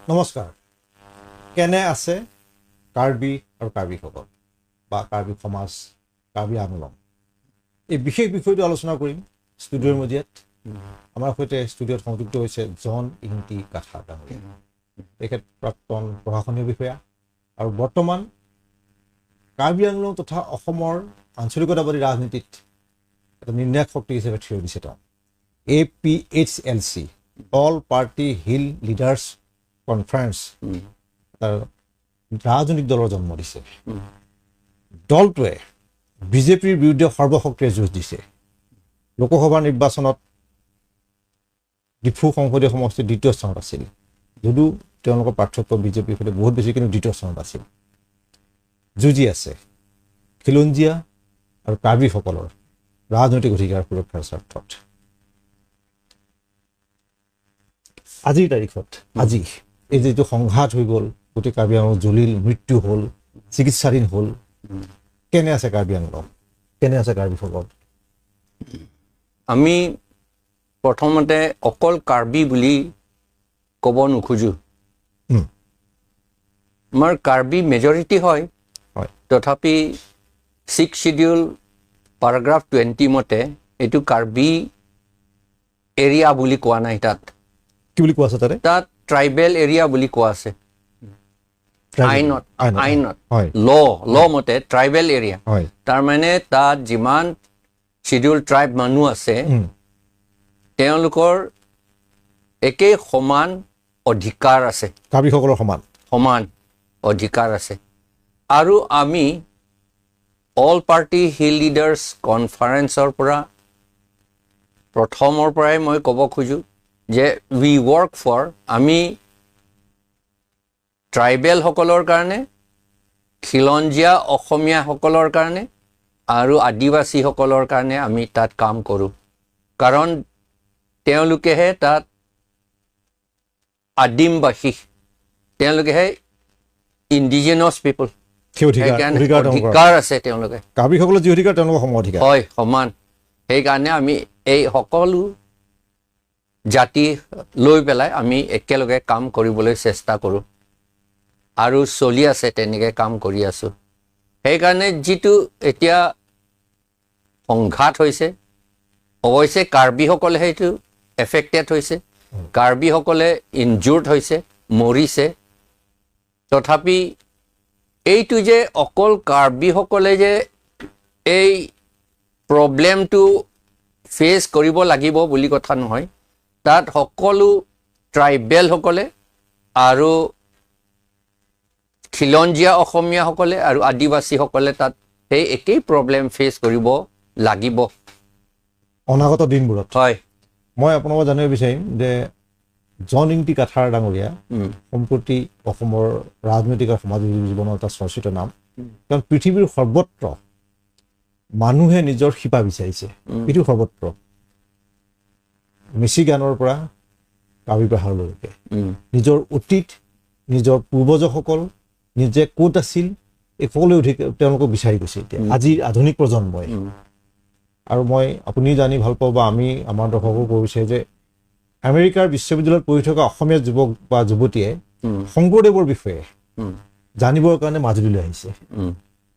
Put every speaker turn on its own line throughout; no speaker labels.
নমস্কাৰ। কেনে আছে কাৰ্বি আৰু কাৰ্বিসকল বা কাৰ্বি সমাজ, কাৰ্বি আন্দোলন, এই বিশেষ বিষয়টো আলোচনা কৰিম ষ্টুডিঅ'ৰ মজিয়াত। আমাৰ সৈতে ষ্টুডিঅ'ত সংযুক্ত হৈছে জন ইংতি কাথাৰ ডাঙৰীয়া। তেখেত প্ৰাক্তন প্ৰশাসনীয় বিষয়া আৰু বৰ্তমান কাৰ্বি আংলং তথা অসমৰ আঞ্চলিকতাবাদী ৰাজনীতিত এটা নিৰ্ণায়ক শক্তি হিচাপে থিয় দিছে। তেওঁ APHLC, All Party Hill Leaders Conference, তাৰ ৰাজনৈতিক দলৰ জন্ম দিছে। দলটোৱে বিজেপিৰ বিৰুদ্ধে সৰ্বশক্তিৰে যুঁজ দিছে। লোকসভা নিৰ্বাচনত ডিফু সংসদীয় সমষ্টিত দ্বিতীয় স্থানত আছিল, যদিও তেওঁলোকৰ পাৰ্থক্য বিজেপিৰ সৈতে বহুত বেছি, কিন্তু দ্বিতীয় স্থানত আছিল। যুঁজি আছে খিলঞ্জীয়া আৰু কাৰ্বিসকলৰ ৰাজনৈতিক অধিকাৰ সুৰক্ষাৰ স্বাৰ্থত। আজিৰ তাৰিখত আজি এই যিটো সংঘাত হৈ গ'ল, গোটেই কাৰ্বি আংলং জ্বলিল, মৃত্যু হ'ল, চিকিৎসাধীন হ'ল, কেনে আছে কাৰ্বি আংলং, কেনে আছে কাৰ্বিসকল?
আমি প্ৰথমতে অকল কাৰ্বি বুলি ক'ব নোখোজোঁ। আমাৰ কাৰ্বি মেজৰিটি হয়, তথাপি 6 শ্বিডিউল পেৰাগ্ৰাফ 20 মতে এইটো কাৰ্বি এৰিয়া বুলি কোৱা নাই। তাত
কি বুলি কোৱা আছে? তাতে
তাত ট্ৰাইবেল এৰিয়া বুলি কোৱা আছে। আইনত, আইনত ল মতে ট্ৰাইবেল এৰিয়া, তাৰমানে তাত যিমান শ্বিডিউল ট্ৰাইব মানুহ আছে তেওঁলোকৰ একেই সমান অধিকাৰ আছে,
কাৰ্বিসকলৰ সমান
সমান অধিকাৰ আছে। আৰু আমি অল পাৰ্টি হিল লিডাৰ্ছ কনফাৰেন্সৰ পৰা প্ৰথমৰ পৰাই মই ক'ব খোজোঁ যে উই ৱৰ্ক ফৰ, আমি ট্ৰাইবেলসকলৰ কাৰণে, খিলঞ্জীয়া অসমীয়াসকলৰ কাৰণে আৰু আদিবাসীসকলৰ কাৰণে আমি তাত কাম কৰোঁ। কাৰণ তেওঁলোকেহে তাত আদিমবাসী, তেওঁলোকেহে ইণ্ডিজিনাছ পিপল, অধিকাৰ আছে তেওঁলোকে।
কাৰ্বিসকলৰ যি অধিকাৰ তেওঁলোকৰ সম অধিকাৰ
হয়, সমান। সেইকাৰণে আমি এই সকলো জাতি লৈ পেলাই আমি একেলগে কাম কৰিবলৈ চেষ্টা কৰোঁ আৰু চলি আছে, তেনেকৈ কাম কৰি আছোঁ। সেইকাৰণে যিটো এতিয়া সংঘাত হৈছে, অৱশ্যে কাৰ্বিসকলে সেইটো এফেক্টেড হৈছে, কাৰ্বিসকলে ইনজুৰ্ড হৈছে, মৰিছে। তথাপি এইটো যে অকল কাৰ্বিসকলে যে এই প্ৰব্লেমটো ফেচ কৰিব লাগিব বুলি কথা নহয়, তাত সকলো ট্ৰাইবেলসকলে আৰু খিলঞ্জীয়া অসমীয়াসকলে আৰু আদিবাসীসকলে তাত সেই একেই প্ৰব্লেম ফেচ কৰিব লাগিব
অনাগত দিনবোৰত।
হয়,
মই আপোনালোকক জানিব বিচাৰিম যে জন ইংতি কাথাৰ ডাঙৰীয়া সম্প্ৰতি অসমৰ ৰাজনৈতিক আৰু সমাজ জীৱনৰ এটা চৰ্চিত নাম। কাৰণ পৃথিৱীৰ সৰ্বত্ৰ মানুহে নিজৰ শিপা বিচাৰিছে। পৃথিৱীৰ সৰ্বত্ৰ, মিচিগানৰ পৰা কাৰ্বি পাহাৰলৈকে নিজৰ অতীত, নিজৰ পূৰ্বজসকল নিজে ক'ত আছিল, এই সকলো অধিক তেওঁলোকক বিচাৰি গৈছে এতিয়া আজিৰ আধুনিক প্ৰজন্মই। আৰু মই আপুনি জানি ভাল পাওঁ বা আমি আমাৰ দৰ্শকো ক'ব বিচাৰে যে আমেৰিকাৰ বিশ্ববিদ্যালয়ত পঢ়ি থকা অসমীয়া যুৱক বা যুৱতীয়ে শংকৰদেৱৰ বিষয়ে জানিবৰ কাৰণে মাজুলীলৈ আহিছে।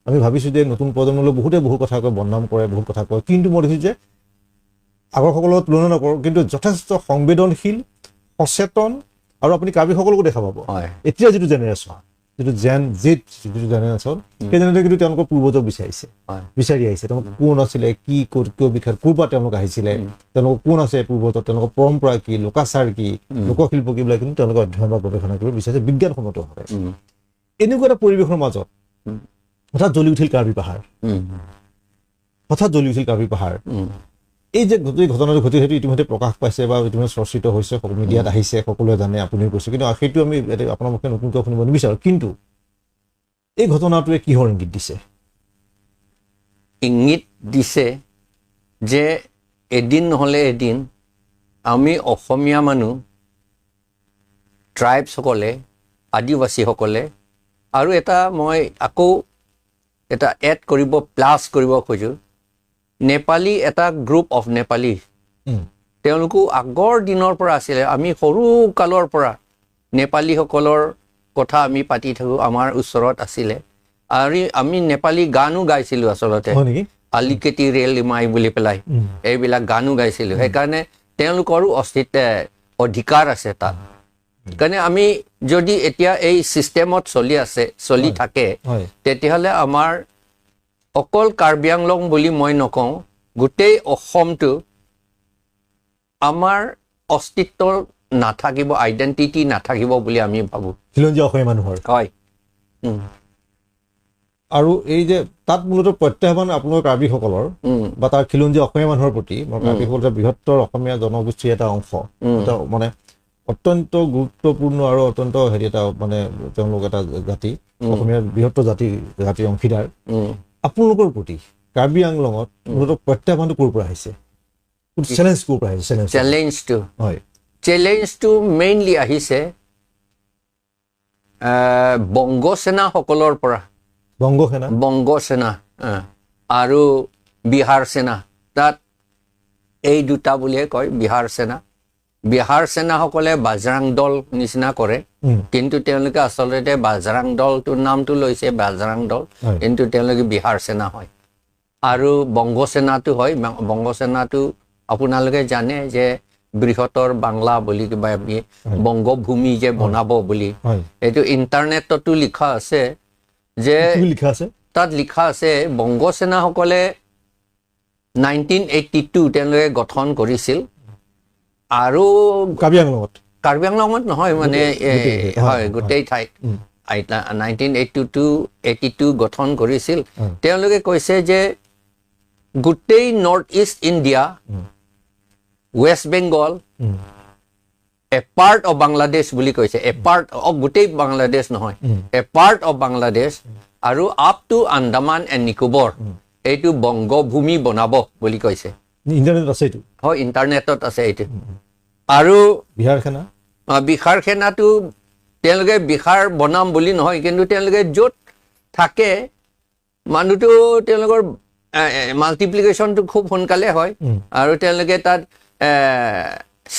আমি ভাবিছোঁ যে নতুন প্ৰজন্মলৈ বহুতে বহু কথা কয়, বদনাম কৰে, বহুত কথা কয়, কিন্তু মই দেখিছোঁ যে আগৰসকলৰ তুলনা নকৰোঁ, কিন্তু যথেষ্ট সংবেদনশীল, সচেতন আৰু আপুনি কাৰ্বিসকলকো দেখা পাব। এতিয়া যিটো জেনেৰেশ্যন, যিটো জেন জেড যিটো জেনেৰেশ্যন, সেই জেনেৰেশ্যন কিন্তু তেওঁলোকৰ পূৰ্বজক বিচাৰিছে, বিচাৰি আহিছে। তেওঁলোক কোন আছিলে, কি ক'ত কিয় বিখ্যাত, ক'ৰ পৰা তেওঁলোক আহিছিলে, তেওঁলোকৰ কোন আছে পূৰ্বজত, তেওঁলোকৰ পৰম্পৰা কি, লোকাচাৰ কি, লোকশিল্প কি, এইবিলাক কিন্তু তেওঁলোকে অধ্যয়ন বা গৱেষণা কৰিব বিচাৰিছে বিজ্ঞানসন্মতভাৱে। এনেকুৱা এটা পৰিৱেশৰ মাজত হঠাৎ জ্বলি উঠিল কাৰ্বি পাহাৰ, হঠাৎ জ্বলি উঠিল কাৰ্বি পাহাৰ। এই যে গোটেই ঘটনাটো ঘটিল সেইটো ইতিমধ্যে প্ৰকাশ পাইছে বা ইতিমধ্যে চৰ্চিত হৈছে, মিডিয়াত আহিছে, সকলোৱে জানে, আপুনিও কৈছে, কিন্তু সেইটো আমি আপোনাৰ মুখে নতুনকৈ শুনিব নিবিচাৰোঁ। কিন্তু এই ঘটনাটোৱে কিহৰ ইংগিত দিছে?
ইংগিত দিছে যে এদিন নহ'লে এদিন আমি অসমীয়া মানুহ, ট্ৰাইবছসকলে, আদিবাসীসকলে, আৰু এটা মই আকৌ এটা এড কৰিব, প্লাছ কৰিব খোজোঁ, নেপালী এটা গ্ৰুপ অফ নেপালী, তেওঁলোকো আগৰ দিনৰ পৰা আছিলে, আমি সৰু কালৰ পৰা নেপালীসকলৰ কথা আমি পাতি থাকোঁ, আমাৰ ওচৰত আছিলে আৰু আমি নেপালী গানো গাইছিলোঁ আচলতে, আলিকেটি ৰেল ইমাই বুলি পেলাই এইবিলাক গানো গাইছিলোঁ। সেইকাৰণে তেওঁলোকৰো অস্তিত্ব অধিকাৰ আছে তাত। কাৰণে আমি যদি এতিয়া এই ছিষ্টেমত চলি আছে, চলি থাকে, তেতিয়াহ'লে আমাৰ অকল কাৰ্বি আংলং বুলি মই নকওঁ, গোটেই অসমটো আমাৰ অস্তিত্ব নাথাকিব, আইডেণ্টিটি নাথাকিব বুলি আমি ভাবোঁ,
খিলঞ্জীয়া অসমীয়া মানুহৰ।
হয়।
আৰু এই যে তাত মূলতঃ প্ৰত্যাহ্বান আপোনালোকৰ কাৰ্বিসকলৰ বা তাৰ খিলঞ্জীয়া অসমীয়া মানুহৰ প্ৰতি, কাৰ্বিসকল বৃহত্তৰ অসমীয়া জনগোষ্ঠীৰ এটা অংশ, এটা মানে অত্যন্ত গুৰুত্বপূৰ্ণ আৰু অত্যন্ত হেৰি এটা মানে তেওঁলোক এটা জাতি, অসমীয়া বৃহত্তৰ জাতিৰ অংশীদাৰ। আপোনালোকৰ প্ৰতি কাৰ্বি আংলঙত মূলতঃ প্ৰত্যাহ্বানটো ক'ৰ পৰা আহিছে? চেলেঞ্জ ক'ৰ পৰা আহিছে?
চেলেঞ্জটো
হয়,
চেলেঞ্জটো মেইনলি আহিছে বংগ সেনাসকলৰ পৰা।
বংগ সেনা,
বংগ সেনা আৰু বিহাৰ সেনা, তাত এই দুটা বুলিয়ে কয়। বিহাৰ সেনা, বিহাৰ সেনাসকলে বাজৰাং দল নিচিনা কৰে, কিন্তু তেওঁলোকে আচলতে বাজৰাং দলটোৰ নামটো লৈছে বাজৰাং দল, কিন্তু তেওঁলোকে বিহাৰ সেনা হয়। আৰু বংগ সেনাটো হয়, বংগ সেনাটো আপোনালোকে জানে যে বৃহত্তৰ বাংলা বুলি কিবা বংগভূমি যে বনাব বুলি, এইটো ইণ্টাৰনেটতো লিখা আছে যে তাত লিখা আছে বংগ সেনাসকলে 1982 তেওঁলোকে গঠন কৰিছিল। আৰু
কাৰ্বি আংলঙত,
কাৰ্বি আংলঙত নহয় মানে হয় গোটেই ঠাইত 1982 গঠন কৰিছিল। তেওঁলোকে কৈছে যে গোটেই North East India, West Bengal, a part of Bangladesh বুলি কৈছে। এ পাৰ্ট অফ, গোটেই বাংলাদেশ নহয়, এ পাৰ্ট অফ বাংলাদেশ আৰু up to Andaman and Nicobar, এইটো বংগভূমি বনাব বুলি কৈছে।
ইণ্টাৰনেটত আছে এইটো?
হয়, ইণ্টাৰনেটত আছে এইটো। আৰু
বিহাৰ সেনা,
বিহাৰ সেনাটো তেওঁলোকে বিহাৰ বনাম বুলি নহয়, কিন্তু তেওঁলোকে য'ত থাকে মানুহটো তেওঁলোকৰ মাল্টিপ্লিকেশ্যনটো খুব সোনকালে হয় আৰু তেওঁলোকে তাত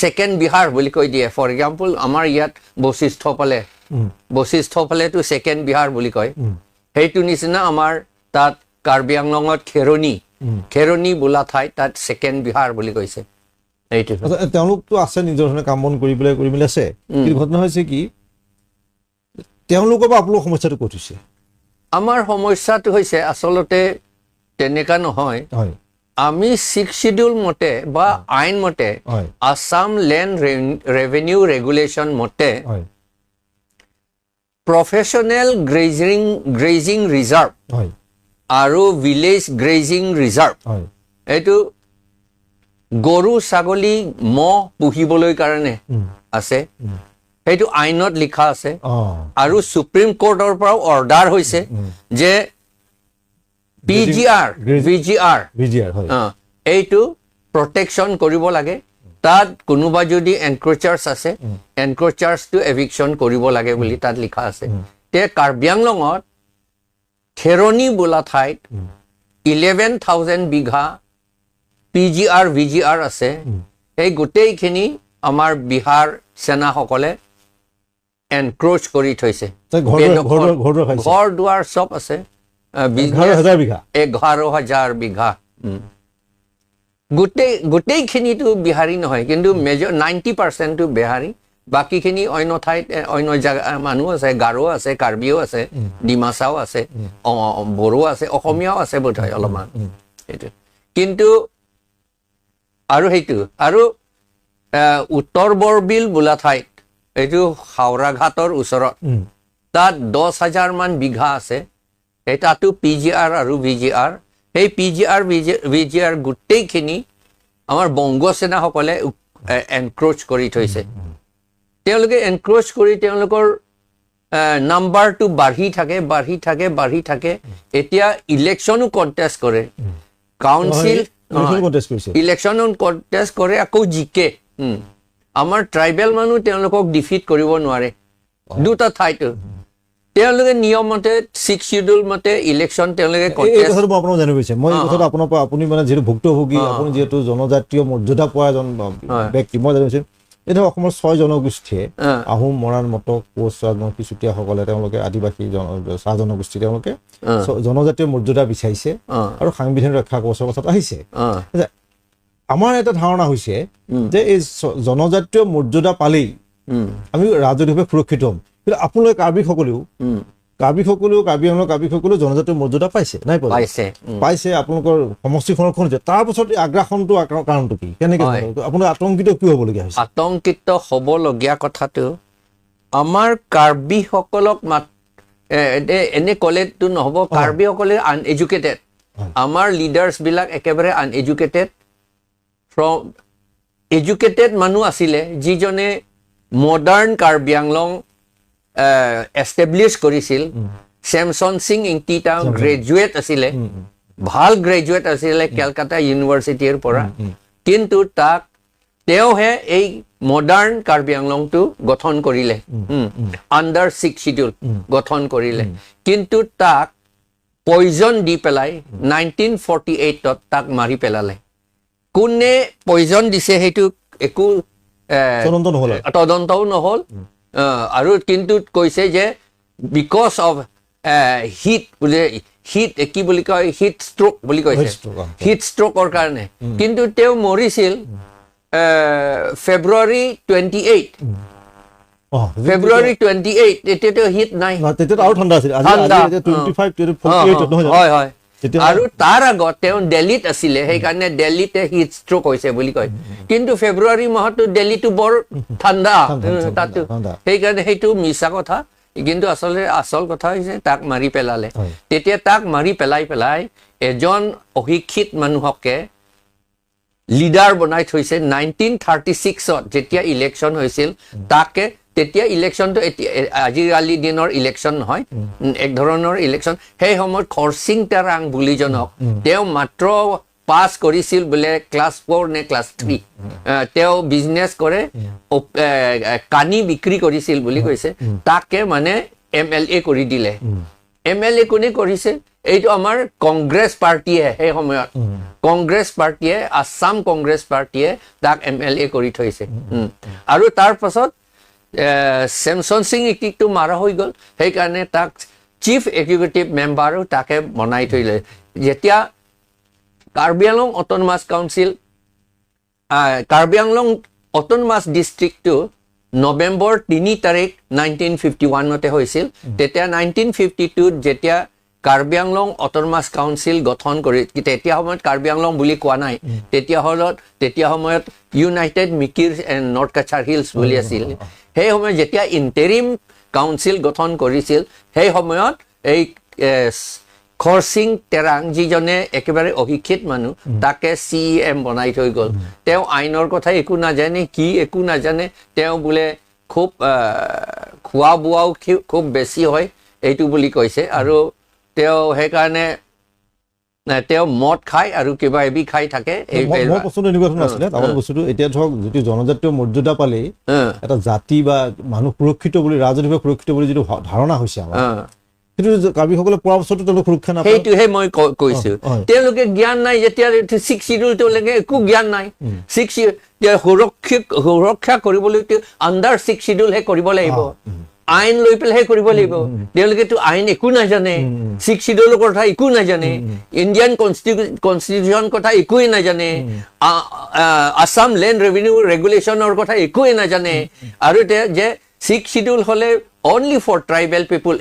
ছেকেণ্ড বিহাৰ বুলি কৈ দিয়ে। ফৰ এক্সাম্পল আমাৰ ইয়াত বশিষ্ঠ ফালে, বশিষ্ঠ ফালেতো ছেকেণ্ড বিহাৰ বুলি কয়, সেইটো নিচিনা আমাৰ তাত কাৰ্বি আংলঙত খেৰণি, খেৰণি বোলা ঠাই তাত ছেকেণ্ড বিহাৰ বুলি কৈছে। এইটো
তেওঁলোকতো আছে নিজৰ ধৰণে কাম বন কৰি পেলাই কৰি মেলি আছে, কিন্তু ঘটনা হৈছে কি তেওঁলোকৰ পৰা আপোনালোকৰ সমস্যাটো ক'ত হৈছে?
আমাৰ সমস্যাটো হৈছে আচলতে তেনেকুৱা নহয়, আমি ছিক্স চিডিউল মতে বা আইন মতে, আছাম লেণ্ড ৰেভিনিউ ৰেগুলেশ্যন মতে প্ৰফেশ্যনেল গ্ৰেজিং ৰিজাৰ্ভ আৰু ভিলেজ গ্ৰেজিং ৰিজাৰ্ভ, এইটো গৰু ছাগলী ম'হ পুহিবলৈ কাৰণে আছে, সেইটো আইনত লিখা আছে। আৰু সুপ্ৰিম কোৰ্টৰ পৰাও অৰ্ডাৰ হৈছে যে PGR, VGR এইটো প্ৰটেকশ্যন কৰিব লাগে। তাত কোনোবা যদি এনক্ৰ'চাৰ্ছ আছে, এনক্ৰ'চাৰ্ছটো এভিকশ্যন কৰিব লাগে বুলি তাত লিখা আছে। তে কাৰ্বি আংলঙত খেৰণি বোলা ঠাইত 11,000 বিঘা PGR VGR আছে, সেই গোটেইখিনি আমাৰ বিহাৰ সেনাসকলে এনক্ৰ'চ কৰি থৈছে। ঘৰ দুৱাৰ চব আছে, 11,000 বিঘা। গোটেইখিনিতো বিহাৰী নহয়, কিন্তু মেজৰ 90% বিহাৰী, বাকীখিনি অন্য ঠাইত অন্য জেগা মানুহ আছে, গাৰো আছে, কাৰ্বিও আছে, ডিমাচাও আছে, বড়ো আছে, অসমীয়াও আছে বোধহয় অলপমান সেইটো। কিন্তু আৰু সেইটো আৰু উত্তৰ বৰবিল বোলা ঠাইত, এইটো হাওৰাঘাটৰ ওচৰত, তাত 10,000 মান বিঘা আছে, সেই তাতো PGR আৰু VGR, সেই PGR VGR গোটেইখিনি আমাৰ বংগ সেনাসকলে এনক্ৰ'চ কৰি থৈছে। তেওঁলোকে এনক্ৰ'চ কৰি তেওঁলোকৰ নাম্বাৰটো বাঢ়ি থাকে, বাঢ়ি থাকে, বাঢ়ি থাকে। এতিয়া ইলেকশ্যনো কণ্টেষ্ট কৰে, কাউন্সিল ইলেকশ্যনো কণ্টেষ্ট কৰে, আকৌ জিকে। আমাৰ ট্ৰাইবেল মানুহ তেওঁলোকক ডিফিট কৰিব নোৱাৰে দুটা ঠাইতো। তেওঁলোকে নিয়মমতে ছিক্স চিডিউল মতে ইলেকশ্যন তেওঁলোকে
মই এই কথাটো আপোনাৰ পৰা, আপুনি মানে যিহেতু ভুক্তভোগী, আপুনি যিহেতু জনজাতীয় মৰ্যাদা পোৱা এজন ব্যক্তি, মই জানিব বিচাৰিম এই ধৰক অসমৰ 6 জনগোষ্ঠীয়ে আহোম, মৰাণ, মটক, কোচ, ৰাজবংশী, চুতীয়াসকলে তেওঁলোকে আদিবাসী চাহ জনগোষ্ঠী তেওঁলোকে জনজাতীয় মৰ্যাদা বিচাৰিছে আৰু সাংবিধানিক ৰক্ষা কৱচৰ কথাত আহিছে। আমাৰ এটা ধাৰণা হৈছে যে এই জনজাতীয় মৰ্যাদা পালেই আমি ৰাজনৈতিকভাৱে সুৰক্ষিত হ'ম। কিন্তু আপোনালোকে কাৰ্বিসকলেও কাৰ্বি আংলং কাৰ্বিসকলেও জনজাতীয় মৰ্যাদা পাইছে নাই পোৱা? পাইছে। আপোনালোকৰ সমষ্টি সংৰক্ষণ হৈছে, তাৰ পাছত এই আগ্ৰাসনটো কাৰণটো কি, কেনেকৈ আপোনালোক আতংকিত কিয় হ'বলগীয়া হৈছে?
আতংকিত হ'বলগীয়া কথাটো আমাৰ কাৰ্বিসকলক এনে ক'লেতো নহ'ব, কাৰ্বিসকলে আনএডুকেটেড, আমাৰ লিডাৰ্ছবিলাক একেবাৰে আনএডুকেটেড। ফ্ৰম এডুকেটেড মানুহ আছিলে যিজনে মডাৰ্ণ কাৰ্বি আংলং এষ্টেব্লিছ কৰিছিল, চেমচন সিং ইংটি, তেওঁ গ্ৰেজুৱেট আছিলে, ভাল গ্ৰেজুৱেট আছিলে কেলকাতা ইউনিভাৰ্চিটিৰ পৰা, কিন্তু তাক তেওঁহে এই মডাৰ্ণ কাৰ্বি আংলংটো গঠন কৰিলে, আণ্ডাৰ 6 চিডিউল গঠন কৰিলে, কিন্তু তাক পয়জন দি পেলাই 1948ত তাক মাৰি পেলালে। কোনে পয়জন দিছে সেইটো একো তদন্তও নহ'ল। আৰু কিন্তু কৈছে যে because of hit বোলে, হিট কি বুলি কয়, হিট ষ্ট্ৰক বুলি কৈছে, হিট ষ্ট্ৰকৰ কাৰণে। কিন্তু তেওঁ মৰিছিল ফেব্ৰুৱাৰী 28, ফেব্ৰুৱাৰী 28, তেতিয়াতো হিট নাই, হয় হয়। আৰু তাৰ আগত তেওঁ দিল্লীত আছিলে, সেইকাৰণে দিল্লীতে হিট ষ্ট্ৰক হৈছে বুলি কয়। কিন্তু ফেব্ৰুৱাৰী মাহতো দিল্লীটো বৰ ঠাণ্ডা তাতো, সেইকাৰণে সেইটো মিছা কথা। কিন্তু আচলতে আচল কথা হৈছে তাক মাৰি পেলালে। তেতিয়া তাক মাৰি পেলাই পেলাই এজন অশিক্ষিত মানুহকে লিডাৰ বনাই থৈছে। 1936ত যেতিয়া ইলেকশ্যন হৈছিল, তাকে তেতিয়া ইলেকশ্যনটো এতিয়া আজিকালি দিনৰ ইলেকশ্যন নহয়, এক ধৰণৰ ইলেকশ্যন। সেই সময়ত খৰচিং তেৰাং বুলিজনক তেওঁ মাত্ৰ পাছ কৰিছিল বোলে ক্লাছ 4 নে ক্লাছ 3, তেওঁ বিজনেছ কৰে, কানি বিক্ৰী কৰিছিল বুলি কৈছে, তাকে মানে MLA কৰি দিলে। MLA কোনে কৰিছে? এইটো আমাৰ কংগ্ৰেছ পাৰ্টীয়ে, সেই সময়ত কংগ্ৰেছ পাৰ্টীয়ে, আছাম কংগ্ৰেছ পাৰ্টীয়ে তাক MLA কৰি থৈছে। আৰু তাৰ পাছত চেমচন সিং ইংটিকটো মাৰা হৈ গ'ল, সেইকাৰণে তাক চিফ এক্সিকিউটিভ মেম্বাৰো তাকে বনাই থৈলে। যেতিয়া Karbi Anglong autonomous council, Karbi Anglong autonomous ডিষ্ট্ৰিক্টটো নৱেম্বৰ 3 তাৰিখ 1951তে হৈছিল। তেতিয়া 1952ত যেতিয়া কাৰ্বি আংলং অট'নমাছ কাউন্সিল গঠন কৰি, তেতিয়া সময়ত কাৰ্বি আংলং বুলি কোৱা নাই, তেতিয়া সময়ত United Mikir and North Cachar Hills বুলি আছিল। সেই সময়ত যেতিয়া ইণ্টেৰিম কাউন্সিল গঠন কৰিছিল, সেই সময়ত এই খৰচিং তেৰাং যিজনে একেবাৰে অশিক্ষিত মানুহ, তাকে CEM বনাই থৈ গ'ল। তেওঁ আইনৰ কথা একো নাজানে, কি একো নাজানে, তেওঁ বোলে খুব খোৱা বোৱাও খুব বেছি হয় এইটো বুলি কৈছে। আৰু তেওঁ সেইকাৰণে তেওঁ মদ খায় আৰু কিবা এবি খাই থাকে।
মোৰ প্ৰশ্নটো এনেকুৱা ধৰণৰ আছিলে, তাৰমানে বস্তুটো এতিয়া ধৰক যিটো জনজাতীয় মৰ্যাদা পালেই এটা জাতি বা মানুহ সুৰক্ষিত বুলি, ৰাজনৈতিকভাৱে সুৰক্ষিত বুলি যিটো ধাৰণা হৈছে আমাৰ, সেইটো কাৰ্বিসকলে পোৱাৰ পাছতো তেওঁলোক সুৰক্ষা নাপায়।
সেইটোহে মই কৈছো, তেওঁলোকে জ্ঞান নাই। যেতিয়া 6 চিডিউল তেওঁলোকে একো জ্ঞান নাই। 6 সুৰক্ষা কৰিবলৈ আণ্ডাৰ 6 চিডিউলহে কৰিব লাগিব, আইন লৈ পেলাইহে কৰিব লাগিব। তেওঁলোকেতো আইন একো নাজানে, 6 চিডিউলৰ কথা একো নাজানে, ইণ্ডিয়ান কনষ্টিটিউশ্যন কথা একোৱেই নাজানে, আছাম লেণ্ড ৰেভিনিউ ৰেগুলেশ্যনৰ কথা একোৱেই নাজানে। আৰু যে 6 চিডিউল হ'লে অনলি ফৰ ট্ৰাইবেল পিপুল,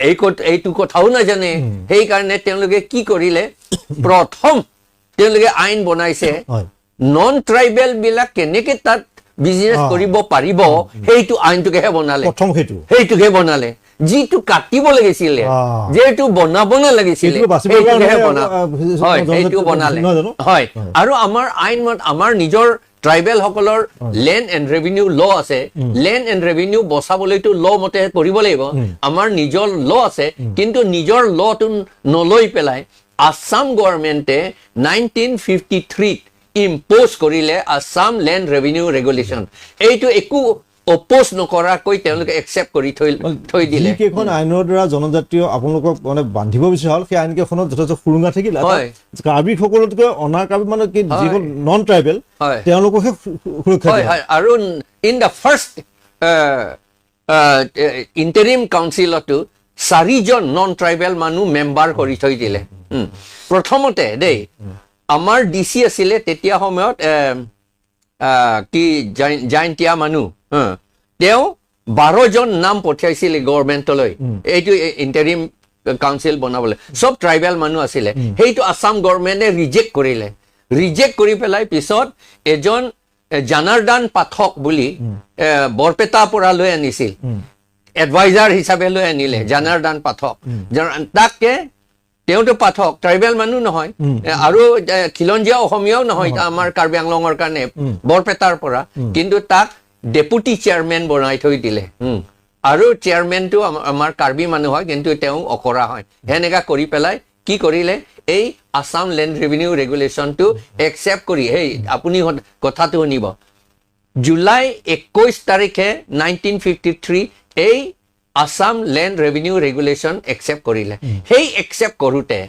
এইটো কথাও নাজানে। সেইকাৰণে তেওঁলোকে কি কৰিলে, প্ৰথম তেওঁলোকে আইন বনাইছে নন ট্ৰাইবেল বিলাক কেনেকে তাত বিজনেছ কৰিব পাৰিব, সেইটো আইনটোকেহে বনালে, সেইটোকে বনালে। যিটো কাটিব লাগিছিলে, যিটো বনাব নালাগিছিলে, হয় সেইটো বনালে। হয়, আৰু আমাৰ আইন আমাৰ নিজৰ ট্ৰাইবেল সকলৰ লেণ্ড এণ্ড ৰেভিনিউ ল আছে। লেণ্ড এণ্ড ৰেভিনিউ বচাবলৈতো ল মতে কৰিব লাগিব, আমাৰ নিজৰ ল আছে। কিন্তু নিজৰ লটো নলৈ পেলাই আছাম গভৰ্ণমেণ্টে 1953ত ইম্প'জ কৰিলে আছাম লেণ্ড ৰেভিনিউ ৰেগুলেশ্যন। এইটো একো অপ'জ নকৰাকৈ তেওঁলোকে একচেপ্ট কৰি থৈ থৈ দিলে।
যিকেইখন আইনৰ দ্বাৰা জনজাতীয় আপোনালোকক মানে বান্ধিব বিচৰা হ'ল, সেই আইনকেইখনত যথেষ্ট সুৰুঙা থাকিল। কাৰ্বি সকলতকৈ অনা কাৰ্বি, মানে কি, যিসকল নন ট্ৰাইবেল, তেওঁলোককহে সুৰক্ষা।
হয়, আৰু ইন the first interim কাউন্সিলতো চাৰিজন নন ট্ৰাইবেল মানুহ মেম্বাৰ কৰি থৈ দিলে। প্ৰথমতে দেই, আমাৰ ডি চি আছিলে তেতিয়া সময়ত কি জয়ন্তীয়া মানুহ, তেওঁ 12জন নাম পঠিয়াইছিলে গভৰ্ণমেণ্টলৈ এইটো ইণ্টাৰিম কাউন্সিল বনাবলৈ। চব ট্ৰাইবেল মানুহ আছিলে। সেইটো আছাম গভৰ্ণমেণ্টে ৰিজেক্ট কৰিলে। ৰিজেক্ট কৰি পেলাই পিছত এজন জানাৰ্দান পাঠক বুলি বৰপেটাৰ পৰা লৈ আনিছিল, এডভাইজাৰ হিচাপে লৈ আনিলে জানাৰ্দান পাঠক। তাকে তেওঁতো পাঠক, ট্ৰাইবেল মানুহ নহয় আৰু খিলঞ্জীয়া অসমীয়াও নহয় আমাৰ কাৰ্বি আংলঙৰ কাৰণে, বৰপেটাৰ পৰা, কিন্তু তাক ডেপুটি চেয়াৰমেন বনাই থৈ দিলে। আৰু চেয়াৰমেনটো আমাৰ কাৰ্বি মানুহ হয়, কিন্তু তেওঁ অকৰা হয়। সেনেকা কৰি পেলাই কি কৰিলে, এই আছাম লেণ্ড ৰেভিনিউ ৰেগুলেশ্যনটো একচেপ্ট কৰি, সেই আপুনি কথাটো শুনিব, জুলাই 21 তাৰিখে 1953 এই Assam land revenue regulation accept কৰিলে। সেই একচেপ্ট কৰোঁতে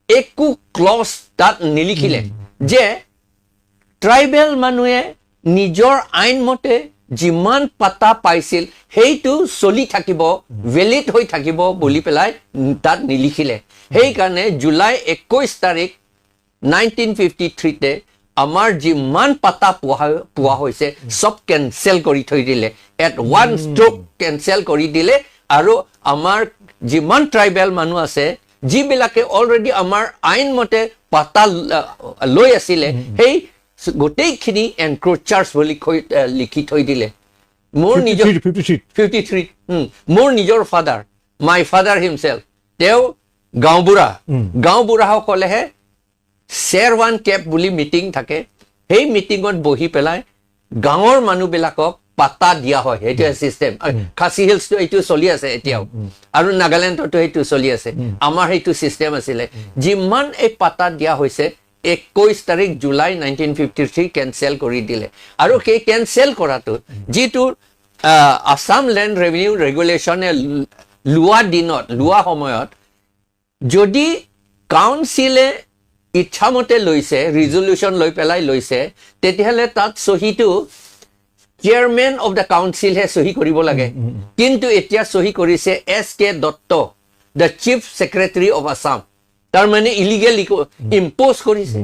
একো ক্লজ তাত নিলিখিলে যে ট্ৰাইবেল মানুহে নিজৰ আইনমতে যিমান পাতা পাইছিল সেইটো চলি থাকিব, ভেলিড হৈ থাকিব বুলি পেলাই তাত নিলিখিলে। সেইকাৰণে জুলাই 21 তাৰিখ 1953তে আমাৰ যিমান পাতা পোৱা পোৱা হৈছে চব কেনচেল কৰি থৈ দিলে, এট ওৱান ষ্ট্ৰক কেনচেল কৰি দিলে। আৰু আমাৰ যিমান ট্ৰাইবেল মানুহ আছে, যিবিলাকে অলৰেডি আমাৰ আইনমতে পাতা লৈ আছিলে, সেই গোটেইখিনি এনক্ৰ'চাৰ্ছ বুলি কৈ লিখি থৈ দিলে। মোৰ নিজৰ
53।
53। মোৰ নিজৰ ফাদাৰ, my father himself, তেওঁ গাঁওবুঢ়া। গাঁওবুঢ়াসকলেহে শ্বেৰৱান কেপ বুলি মিটিং থাকে, সেই মিটিঙত বহি পেলাই গাঁৱৰ মানুহবিলাকক পাতা দিয়া হয়। সেইটোৱে চিষ্টেম। খাচী হিলছটো এইটো চলি আছে এতিয়াও আৰু নাগালেণ্ডতো সেইটো চলি আছে। আমাৰ সেইটো চিষ্টেম আছিলে। যিমান এই পাতা দিয়া হৈছে, 21 তাৰিখ জুলাই 1953 কেনচেল কৰি দিলে। আৰু সেই কেনচেল কৰাটো যিটো আছাম লেণ্ড ৰেভিনিউ ৰেগুলেশ্যনে লোৱা দিনত, লোৱা সময়ত যদি কাউন্সিলে ইচ্ছামতে লৈছে, ৰিজলিউশ্যন লৈ পেলাই লৈছে, তেতিয়াহ'লে তাত চহীটো চেয়াৰমেন অফ the কাউন্সিলহে চহী কৰিব লাগে। কিন্তু এতিয়া চহী কৰিছে S K Dutta, the Chief Secretary of Assam। তাৰমানে ইলিগেল ইম্প'জ কৰিছে।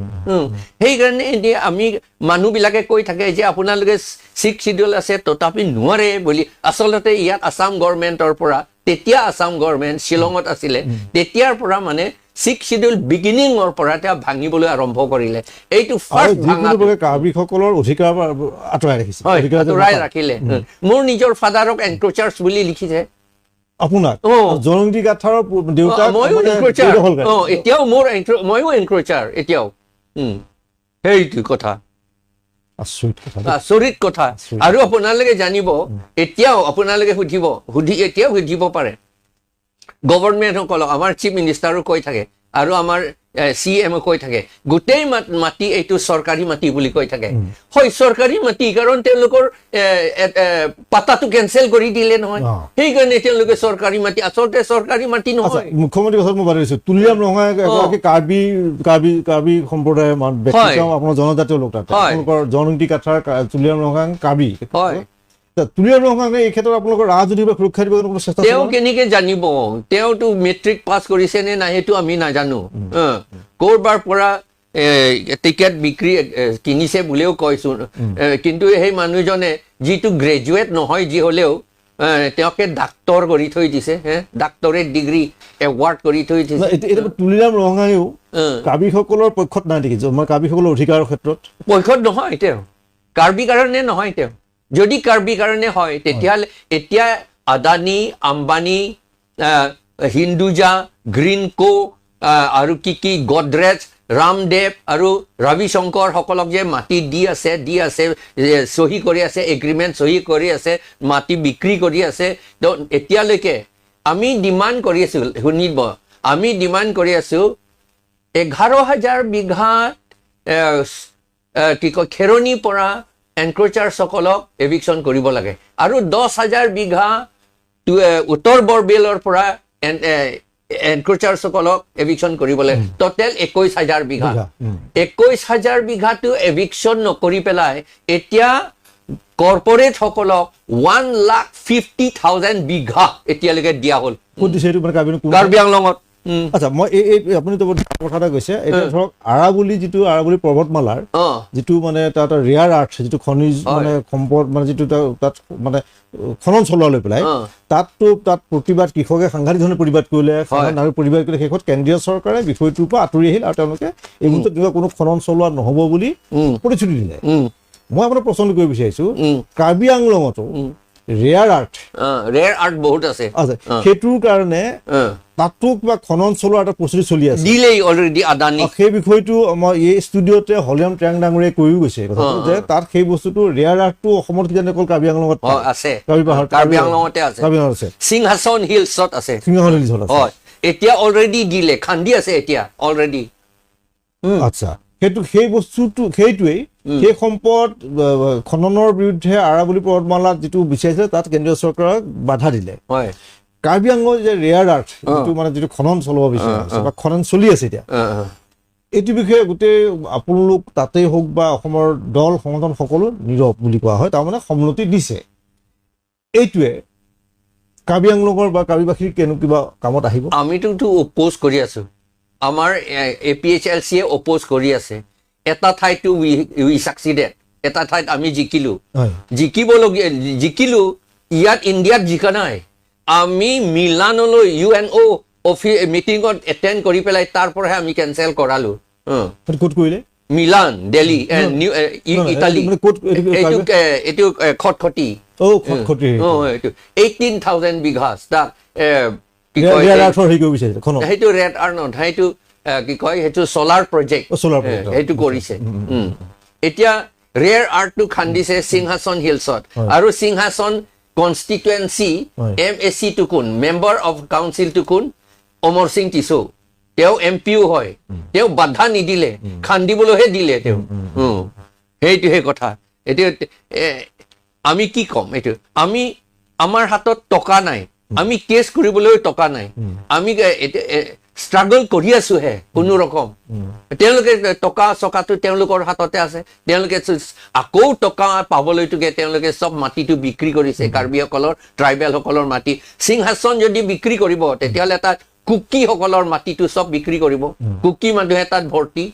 সেইকাৰণে এতিয়া আমি মানুহবিলাকে কৈ থাকে যে আপোনালোকে ছিক্স চিডিউল আছে তথাপি নোৱাৰে বুলি। আচলতে ইয়াত আছাম গভৰ্ণমেণ্টৰ পৰা, তেতিয়া আছাম গভৰ্ণমেণ্ট শ্বিলঙত আছিলে, তেতিয়াৰ পৰা মানে ছিক্স চিডিউল বিগিনিঙৰ পৰা তেওঁ ভাঙিবলৈ আৰম্ভ কৰিলে। এইটো
আৰু
ফাৰ্ষ্ট
যিকোনো
ভাঙা
প্ৰকাৰে কাৰ্বিসকলৰ অধিকাৰ আঁতৰাই ৰাখিছে।
হয়,
অধিকাৰ যে
আঁতৰাই
নাপায়।
ৰাখিলে। মোৰ নিজৰ ফাদাৰক এনক্ৰচাৰ্ছ বুলি লিখিছে।
আপোনাক?
অ।
জয়ন্তী কাথাৰৰ দেউতাক
ময়ো
মানে
এনক্ৰচাৰ।
বেদখলকাৰী।
অ, এতিয়াও মোৰ ময়ো এনক্ৰচাৰ এতিয়াও। সেইটো কথা।
আচৰিত কথা দেই।
আচৰিত কথা।
আচৰিত।
আৰু আপোনালোকে জানিব, এতিয়াও আপোনালোকে সুধিব, সুধি এতিয়াও সুধিব পাৰে গভৰ্ণমেণ্টসকলক, আমাৰ চিফ মিনিষ্টাৰো কৈ থাকে আৰু আমাৰ চি এমো কৈ থাকে, গোটেই মাটি এইটো চৰকাৰী মাটি বুলি কৈ থাকে। হয়, চৰকাৰী মাটি, কাৰণ তেওঁলোকৰ এ, এ, এ, পাতাটো কেনচেল কৰি দিলে নহয়। সেইকাৰণে তেওঁলোকে চৰকাৰী মাটি, আচলতে চৰকাৰী মাটি নহয়।
মুখ্যমন্ত্ৰীৰ কথাত মই বাদ দিছো। তুলিৰাম ৰংহাং এগৰাকী কাৰ্বি কাৰ্বি কাৰ্বি সম্প্ৰদায়ৰ ব্যক্তি। তেওঁ আপোনাৰ জনজাতীয় লোক তাত। আপোনালোকৰ জয়ন্তী কাথাৰ তুলিৰাম ৰংহাং কাৰ্বি। তুলিৰাম ৰংহাঙে এই ক্ষেত্ৰত আপোনালোকৰ ৰাজনৈতিকভাৱে সুৰক্ষা দিব কোনো চেষ্টা
তেওঁ
চলোৱা নাই?
কেনেকে জানিব? তেওঁতো মেট্ৰিক পাছ কৰিছে নে নাই সেইটো আমি নাজানো। ক'ৰবাৰ পৰা টিকেট বিক্ৰী কিনিছে বুলিও কৈছো। কিন্তু সেই মানুহজনে যিটো গ্ৰেজুৱেট নহয়, যি হ'লেও তেওঁকে ডাক্তৰ কৰি থৈ দিছে, হে ডাক্তৰেট ডিগ্ৰী এৱাৰ্ড কৰি থৈ দিছে।
নাই, এতিয়া তুলিৰাম ৰংহাঙেও কাৰ্বিসকলৰ পক্ষত নাই নেকি, মই কাৰ্বিসকলৰ অধিকাৰৰ ক্ষেত্ৰত?
পক্ষত নহয় তেওঁ, কাৰ্বি কাৰণে নহয় তেওঁ। যদি কাৰ্বি কাৰণে হয় তেতিয়াহ'লে এতিয়া আদানী, আম্বানী, হিন্দুজা, গ্ৰীণকো আৰু কি কি গডৰেজ, ৰামদেৱ আৰু ৰবিশংকৰ সকলক যে মাটি দি আছে, দি আছে, চহী কৰি আছে, এগ্ৰিমেণ্ট চহী কৰি আছে, মাটি বিক্ৰী কৰি আছে। তো এতিয়ালৈকে আমি ডিমাণ্ড কৰি আছো, শুনিব, আমি ডিমাণ্ড কৰি আছো 11,000 বিঘা কি কয় খেৰণিৰ পৰা এনক্ৰ'চাৰ্ছসকলক এভিকশ্যন কৰিব লাগে। আৰু 10,000 বিঘা উত্তৰ বৰবিলৰ পৰা এনক্ৰ'চাৰ্ছসকলক এভিকশ্যন কৰিব লাগে। টোটেল 21,000 বিঘা। 21,000 বিঘাটো এভিকশ্যন নকৰি পেলাই এতিয়া কৰ্পৰেটসকলক 1,50,000 বিঘা এতিয়ালৈকে দিয়া হ'ল। কাৰ্বি আংলঙত।
আচ্ছা, মই এই আপুনি কথা এটা কৈছে, এতিয়া ধৰক আৰাৱলী, যিটো আৰাৱলী পৰ্বতমালাৰ যিটো মানে তাত ৰেয়াৰ আৰ্থ, যিটো খনিজ মানে সম্পদ, মানে যিটো তাত মানে খনন চলোৱা লৈ পেলাই তাততো তাত প্ৰতিবাদ, কৃষকে সাংঘাতিক ধৰণে প্ৰতিবাদ কৰিলে, প্ৰতিবাদ কৰিলে, শেষত কেন্দ্ৰীয় চৰকাৰে বিষয়টোৰ পৰা আঁতৰি আহিল আৰু তেওঁলোকে এই মুহূৰ্তত তেনেকুৱা কোনো খনন চলোৱা নহ'ব বুলি প্ৰতিশ্ৰুতি দিলে। মই আপোনাক প্ৰশ্ন কৰিব বিচাৰিছো, কাৰ্বি আংলঙতো ৰেয়াৰ আৰ্থ,
ৰেয়াৰ আৰ্থ বহুত আছে,
সেইটোৰ কাৰণে তাতো কিবা খনন চলোৱাৰ এটা প্ৰস্তুতি চলি আছে,
দিলেই অলৰেডি আদানী।
সেই বিষয়টো মই এই ষ্টুডিঅ'তে হলিৰাম টেং ডাঙৰীয়াই কৈও গৈছে কথাটো, যে তাত সেই বস্তুটো ৰেয়াৰ আৰ্থটো অসমত কিজানি অকল কাৰ্বি আংলঙত
আছে,
কাৰ্বি আংলঙতে আছে, কাৰ্বি আংলঙত আছে,
সিংহাসন হিলছত আছে,
সিংহাসন হিলছত আছে।
হয়, এতিয়া অলৰেডি দিলে, খান্দি আছে এতিয়া অলৰেডি।
আচ্ছা, সেইটো সেই বস্তুটো, সেইটোৱেই সেই সম্পদ খননৰ বিৰুদ্ধে আৰাৱলী পৰ্বতমালাত যিটো বিচাৰিছিলে তাত কেন্দ্ৰীয় চৰকাৰক বাধা দিলে।
হয়,
কাৰ্বি আংলঙৰ যে ৰেয়াৰ আৰ্থ যিটো মানে যিটো খনন চলাব বিচাৰিছে বা খনন চলি আছে এতিয়া, এইটো বিষয়ে গোটেই আপোনালোক তাতেই হওক বা অসমৰ দল সংগঠন সকলো নীৰৱ বুলি কোৱা হয়, তাৰমানে সন্মতি দিছে। এইটোৱে কাৰ্বি আংলঙৰ বা কাৰ্বিবাসীৰ কেনে কিবা কামত আহিব?
আমিতো অপ'জ কৰি আছো, আমাৰ এ পি এইচ এল চিয়ে অপ'জ কৰি আছে। এটা ঠাইতো উই ছাকচিডেড, এটা ঠাইত আমি জিকিলো, জিকিবলগীয়া জিকিলো, ইয়াত ইণ্ডিয়াত জিকা নাই। আমি মিলানলৈ UNO অফি মিটিঙত এটেণ্ড কৰি পেলাই তাৰ পৰাহে আমি কেঞ্চেল কৰালো।
ক'ত কৰিলে?
মিলান, দিল্লী, ইটালী। এইটো খটখটি, এইটো 18,000 বিঘা তাক কি কয়, সেইটো ৰেড আৰ্ণত, সেইটো কি কয়, সেইটো চলাৰ প্ৰজেক্ট, সেইটো কৰিছে। এতিয়া ৰেয়াৰ আৰ্টটো খান্দিছে সিংহাসন হিলছত, আৰু সিংহাসন কনষ্টিটুৱেঞ্চি এম এ চিটো কোন, মেম্বাৰ অফ কাউন্সিলটো কোন? অমৰ সিং টিছৌ, তেওঁ এম পিও হয়। তেওঁ বাধা নিদিলে, খান্দিবলৈহে দিলে তেওঁ। সেইটোহে কথা। এতিয়া আমি কি ক'ম? এইটো আমি, আমাৰ হাতত টকা নাই, আমি কেছ কৰিবলৈও টকা নাই, আমি ষ্ট্ৰাগল কৰি আছোহে কোনো ৰকম। তেওঁলোকে টকা চকাটো তেওঁলোকৰ হাততে আছে, তেওঁলোকে আকৌ টকা পাবলৈটোকে তেওঁলোকে চব মাটিটো বিক্ৰী কৰিছে, কাৰ্বিসকলৰ, ট্ৰাইবেলসকলৰ মাটি। সিংহাসন যদি বিক্ৰী কৰিব তেতিয়াহ'লে তাত কুকিসকলৰ মাটিটো চব বিক্ৰী কৰিব, কুকি মানুহে তাত ভৰ্তি।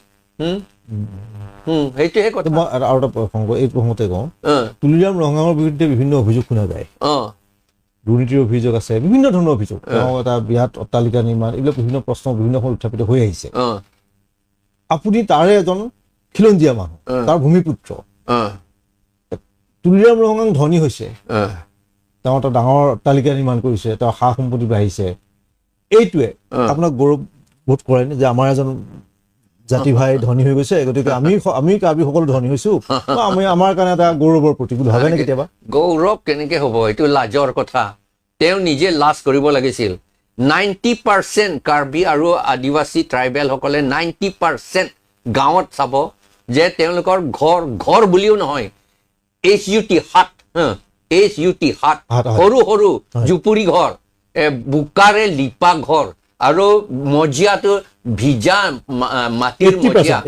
সেইটোহে কথা।
মই আৰু এটা প্ৰসংগ এই প্ৰসংগতে কওঁ, তুলিৰাম ৰংহাঙৰ বিৰুদ্ধে বিভিন্ন অভিযোগ শুনা যায়, দুৰ্নীতিৰ অভিযোগ আছে, বিভিন্ন ধৰণৰ অভিযোগ, তেওঁ এটা বিৰাট অট্টালিকা নিৰ্মাণ, এইবিলাক বিভিন্ন প্ৰশ্ন বিভিন্ন সময়ত উত্থাপিত হৈ আহিছে। আপুনি তাৰে এজন খিলঞ্জীয়া মানুহ, তাৰ ভূমিপুত্ৰ। তুলিৰাম ৰংহাং ধনী হৈছে, তেওঁ এটা ডাঙৰ অট্টালিকা নিৰ্মাণ কৰিছে, তেওঁৰ সা সম্পত্তি বাঢ়িছে, এইটোৱে আপোনাক গৌৰৱ বোধ কৰেনে যে আমাৰ এজন জাতি ভাই ধনী হৈ গৈছে, গতিকে আমি কাৰ্বি সকলো ধনী হৈছো, আমি আমাৰ কাৰণে এটা গৌৰৱৰ প্ৰতীক বুলি ভাবেনে কেতিয়াবা?
গৌৰৱ কেনেকে হ'ব, এইটো লাজৰ কথা। তেওঁ নিজে লাজ কৰিব লাগিছিল। 90% কাৰ্বি আৰু আদিবাসী ট্ৰাইবেলসকলে 90% গাঁৱত চাব যে তেওঁলোকৰ ঘৰ, ঘৰ বুলিও নহয়, HUT হাট, HUT হাট, সৰু সৰু জুপুৰি ঘৰ, বোকাৰে লিপা ঘৰ, আৰু মজিয়াটো ভিজা মাটিৰ মজিয়া।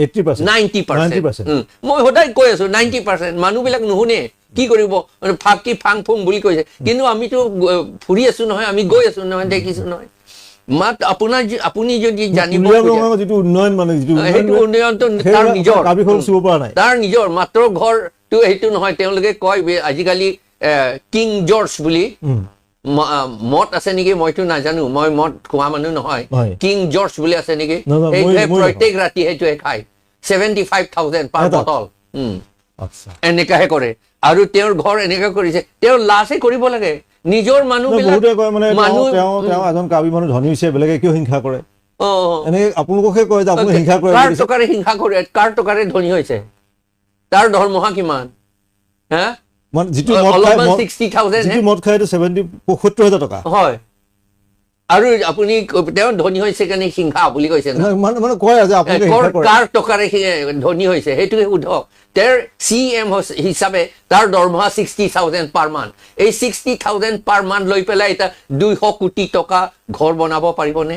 90%। মই সদায় কৈ আছো 90% মানুহবিলাক নুশুনে, কি কৰিব, ফাঁকি ফাং ফুং বুলি কৈছে, কিন্তু আমিতো ফুৰি আছো নহয়, আমি গৈ আছো নহয়, দেখিছো নহয়। মাত আপোনাৰ, আপুনি যদি জানিব সেইটো উন্নয়নটো তাৰ নিজৰ, তাৰ নিজৰ মাত্ৰ ঘৰটো সেইটো নহয়। তেওঁলোকে কয় আজিকালি কিং জৰ্জ বুলি মদ আছে নেকি, মইতো নাজানো, মই মদ খোৱা মানুহ নহয়, কিং জৰ্জ বুলি আছে নেকি, সেইটোৱে প্ৰত্যেক ৰাতি সেইটোৱে খায়, 75,000 পাৰ বটল, এনেকাহে কৰে। আৰু তেওঁৰ ঘৰ এনেকা কৰিছে, তেওঁ লাজে কৰিব লাগে নিজৰ মানুহ। কাৰ টকাৰে হিংসা কৰে, কাৰ টকাৰে ধনী হৈছে, তাৰ দৰমহা কিমান? হা,
যিটো মদ খায় 75,000 টকা হয়।
আৰু আপুনি তেওঁ ধনী হৈছে কাৰণে হিংসা বুলি কৈছে ন?
মানে কয় যে আপোনালোকে হিংসা কৰে।
কাৰ টকাৰে সি ধনী হৈছে সেইটোকে সোধক। তেওঁৰ CM হিচাপে তাৰ দৰমহা 60,000 পাৰ মান্থ। এই 60,000 পাৰ মান্থ লৈ পেলাই এতিয়া 200 কোটি টকা ঘৰ বনাব পাৰিবনে?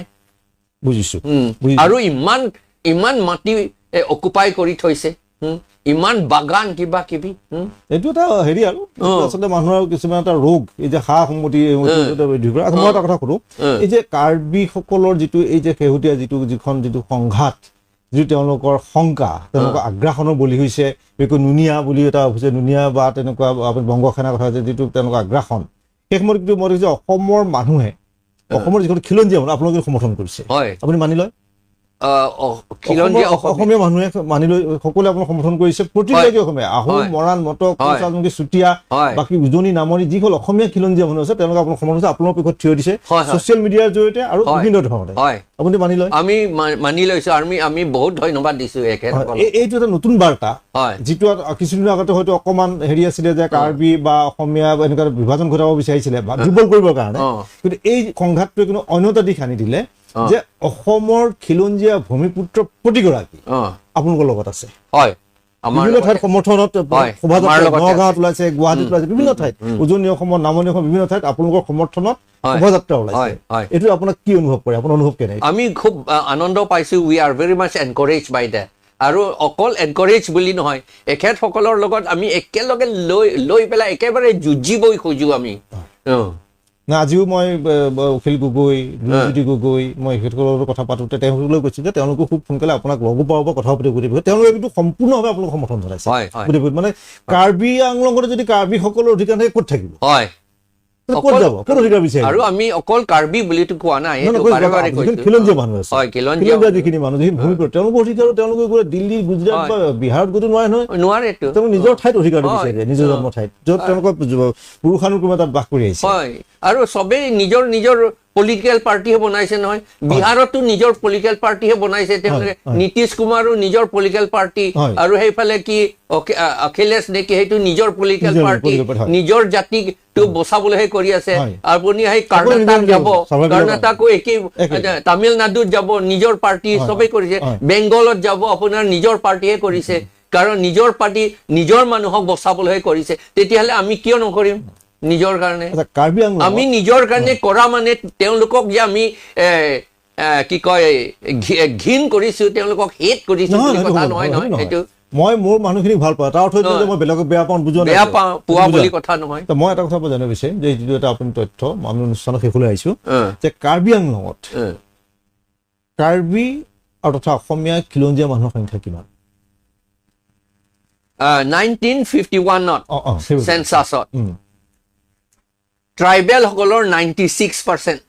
বুজিছো।
আৰু ইমান ইমান মাটি অকুপাই কৰি থৈছে, ইমান বাগান কিবা কিবি।
এইটো এটা হেৰি আৰু এইটো আচলতে মানুহৰ কিছুমান এটা ৰোগ, এই যে সা সম্পত্তি। আচ্ছা, মই এটা কথা সোধো, এই যে কাৰ্বিসকলৰ যিটো এই যে শেহতীয়া যিটো যিখন যিটো সংঘাত, যিটো তেওঁলোকৰ শংকা, তেওঁলোকৰ আগ্ৰাসনৰ বলি হৈছে, বিশেষকৈ নুনিয়া বুলি এটা হৈছে, নুনিয়া বা তেনেকুৱা আপুনি বংগ সেনাৰ কথা হৈছে, যিটো তেওঁলোকৰ আগ্ৰাসন, সেই সময়ত কিন্তু মই দেখিছোঁ অসমৰ মানুহে, অসমৰ যিখন খিলঞ্জীয়া মানুহ, আপোনালোকে সমৰ্থন কৰিছে। আপুনি মানি লয়?
খিলঞ্জীয়া
অসমীয়া মানুহে মানি লৈ সকলোৱে আপোনাক সমৰ্থন কৰিছে। প্ৰতিগৰাকী অসমীয়া, আহোম, মৰাণ, মটক, কোচ ৰাজবংশী, চুতীয়া, বাকী উজনি নামনি যিসকল অসমীয়া খিলঞ্জীয়া মানুহ আছে, তেওঁলোকে আপোনাক সমৰ্থন কৰিছে, আপোনাৰ পক্ষত থিয় দিছে
হয়, হয়।
ছচিয়েল মিডিয়াৰ জৰিয়তে আৰু বিভিন্ন ধৰণে। আপুনি মানি লয়?
আমি মানি লৈছো। আমি আমি বহুত ধন্যবাদ দিছো এখেতসকলক।
এইটো এটা নতুন বাৰ্তা, যিটো কিছুদিনৰ আগতে হয়তো অকণমান হেৰি আছিলে যে কাৰ্বি বা অসমীয়া বা এনেকুৱা বিভাজন ঘটাব বিচাৰিছিলে বা দুৰ্বল কৰিবৰ কাৰণে, কিন্তু এই সংঘাতটোৱে কিন্তু অন্য এটা দিশ আনি দিলে যে অসমৰ খিলঞ্জীয়া ভূমিপুত্ৰ প্ৰতিগৰাকী আপোনালোকৰ লগত আছে।
হয়, আমাৰ
বিভিন্ন ঠাইত
লগতে।
সমৰ্থনত শোভাযাত্ৰা
আমাৰ লগতে
নগাঁৱত
আছে।
ওলাইছে, গুৱাহাটীত ওলাইছে, বিভিন্ন ঠাইত, উজনি অসমৰ, নামনি অসম, বিভিন্ন ঠাইত আপোনালোকৰ সমৰ্থনত শোভাযাত্ৰা ওলাইছে।
হয়, হয়।
এইটো আপোনাক কি অনুভৱ কৰে? আপোনাৰ অনুভৱ কেনে?
আমি খুব আনন্দ পাইছো। We are very much encourage by that. আৰু অকল এনকাৰেজ বুলি নহয়, এখেতসকলৰ লগত আমি একেলগে লৈ লৈ পেলাই একেবাৰে যুঁজিবই খোজো আমি।
না, আজিও মই অখিল গগৈ, লুৰীণজ্যোতি গগৈ, মই এখেতসকলৰ লগত কথা পাতোঁতে তেওঁলোকেও কৈছে যে তেওঁলোকো খুব সোনকালে আপোনাক লগো পাব, কথা পাতিব গোটেই। তেওঁলোকে কিন্তু সম্পূৰ্ণভাৱে আপোনালোক সমৰ্থন জনাইছে।
হয়, হয়।
গোটেই মানে কাৰ্বি আংলঙতে যদি কাৰ্বিসকলৰ অধিকাৰ থাকে, ক'ত থাকিব? ক'ত যাব? ক'ত অধিকাৰ বিচাৰিব?
আৰু আমি অকল কাৰ্বি বুলিতো কোৱা নাই,
নহয়,
সেইটো
নহয়,
বাৰে বাৰে
যিখিনি
কৈছো।
খিলঞ্জীয়া মানুহ আছে,
খিলঞ্জীয়া
খিলঞ্জীয়া যিখিনি মানুহ, যিখিনি ভূমি কৰে, তেওঁলোকৰ অধিকাৰো তেওঁলোকে গৈ দিল্লী, গুজৰাট বা বিহাৰত গৈতো নোৱাৰে নহয়।
নোৱাৰেতো।
তেওঁলোক নিজৰ ঠাইত অধিকাৰটো বিচাৰে, নিজৰ জন্ম ঠাইত, য'ত তেওঁলোকৰ পুৰুষানুক্ৰমে তাত বাস কৰি আহিছে।
হয়, আৰু চবেই নিজৰ নিজৰ পলিটিকেল পাৰ্টিহে বনাইছে নহয়। বিহাৰতো নিজৰ পলিটিকেল পাৰ্টিহে বনাইছে তেওঁলোকে। নীতিশ কুমাৰো নিজৰ পলিটিকেল পাৰ্টি, আৰু সেইফালে কি অখিলেশ নেকি, সেইটো নিজৰ পলিটিকেল
নিজৰ
পাৰ্টি,
political party, হয়।
নিজৰ জাতিটো বচাবলৈহে কৰি আছে। আপুনি সেই
সকলোৱে
কৰ্ণাটক
নিজৰ
যাব,
স্বাভাৱিক
কৰ্ণাটকো একেই,
একেই।
তামিলনাডুত যাব, নিজৰ পাৰ্টি চবেই কৰিছে। বেংগলত যাব, আপোনাৰ নিজৰ পাৰ্টিয়ে কৰিছে, কাৰণ নিজৰ পাৰ্টি নিজৰ মানুহক বচাবলৈহে কৰিছে। তেতিয়াহ'লে আমি কিয় নকৰিম নিজৰ কাৰণে?
আচ্ছা, কাৰ্বি আংলঙত
আমি নিজৰ কাৰণে কৰা মানে তেওঁলোকক যে আমি কি কয় ঘিণ কৰিছো, তেওঁলোকক হেট কৰিছো
নহয়,
বুলি
সেইটো
কথা
নহয়,
নহয়,
সেইটো
নহয়,
নহয়।
সেইটো
মই মোৰ মানুহখিনিক ভাল পাওঁ, তাৰ অৰ্থ এইটো যে মই বেলেগক বেয়া পাওঁ বুজোৱা নাই।
বেয়া পাওঁ পোৱা
বুজোৱা
বুলি
নাই।
কথা নহয়।
মই এটা কথা জানিব বিচাৰিম যে যিটো এটা আপুনি তথ্য, আমি অনুষ্ঠানৰ শেষলৈ আহিছো, যে কাৰ্বি আংলঙত কাৰ্বি আৰু তথা অসমীয়া খিলঞ্জীয়া মানুহৰ সংখ্যা কিমান?
1951ত
অ, অ, সেইবোৰ।
চেঞ্চাছত ট্ৰাইবেলসকলৰ 96%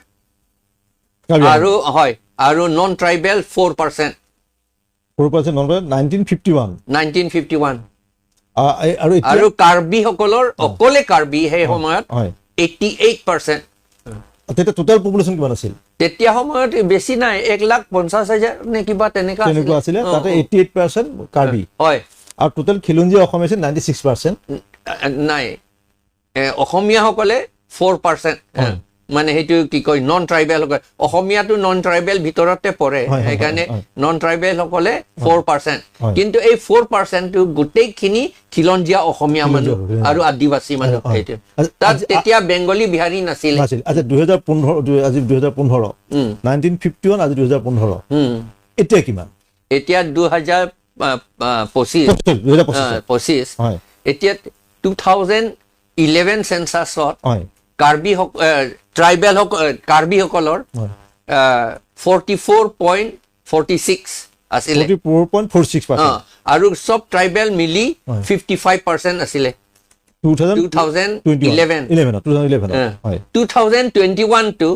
কাৰ্বি আংলং।
আৰু হয়, আৰু নন ট্ৰাইবেল 4%।
4% non, 1951?
1951।
আৰু এতিয়া?
আৰু কাৰ্বিসকলৰ, অকলে কাৰ্বি সেই সময়ত 88%।
তেতিয়া টোটেল পপুলেশ্যন কিমান আছিল?
তেতিয়া সময়ত বেছি নাই, 1,50,000 নে কিবা তেনেকা।
তেনেকুৱা আছিলে। তাতে 88% কাৰ্বি?
হয়।
আৰু টোটেল খিলঞ্জীয়া অসমীয়া আছিল 96%?
নাই, অসমীয়াসকলে 4%, মানে সেইটো কি কয় নন ট্ৰাইবেল, অসমীয়াটো নন ট্ৰাইবেল ভিতৰতে পৰে,
হয়, হয়,
সেইকাৰণে নন ট্ৰাইবেল সকলে 4%। কিন্তু এই 4%টো গোটেইখিনি খিলঞ্জীয়া অসমীয়া মানুহ
খিলঞ্জীয়া।
আৰু আদিবাসী মানুহ। সেইটো তাত তেতিয়া বেংগলী, বিহাৰী নাছিলে।
নাছিল। আচ্ছা, 2015, আজি 2015, 1951, আজি 2015, এতিয়া কিমান?
এতিয়া 2025।
2025।
25।
হয়।
এতিয়া 2011 চেঞ্চাছত কাৰ্বি ট্ৰাইবেল কাৰ্বিসকলৰ 44.46 আছিলে।
44.46%।
আৰু চব ট্ৰাইবেল মিলি 55% আছিলে।
2011, 2011।
2021টো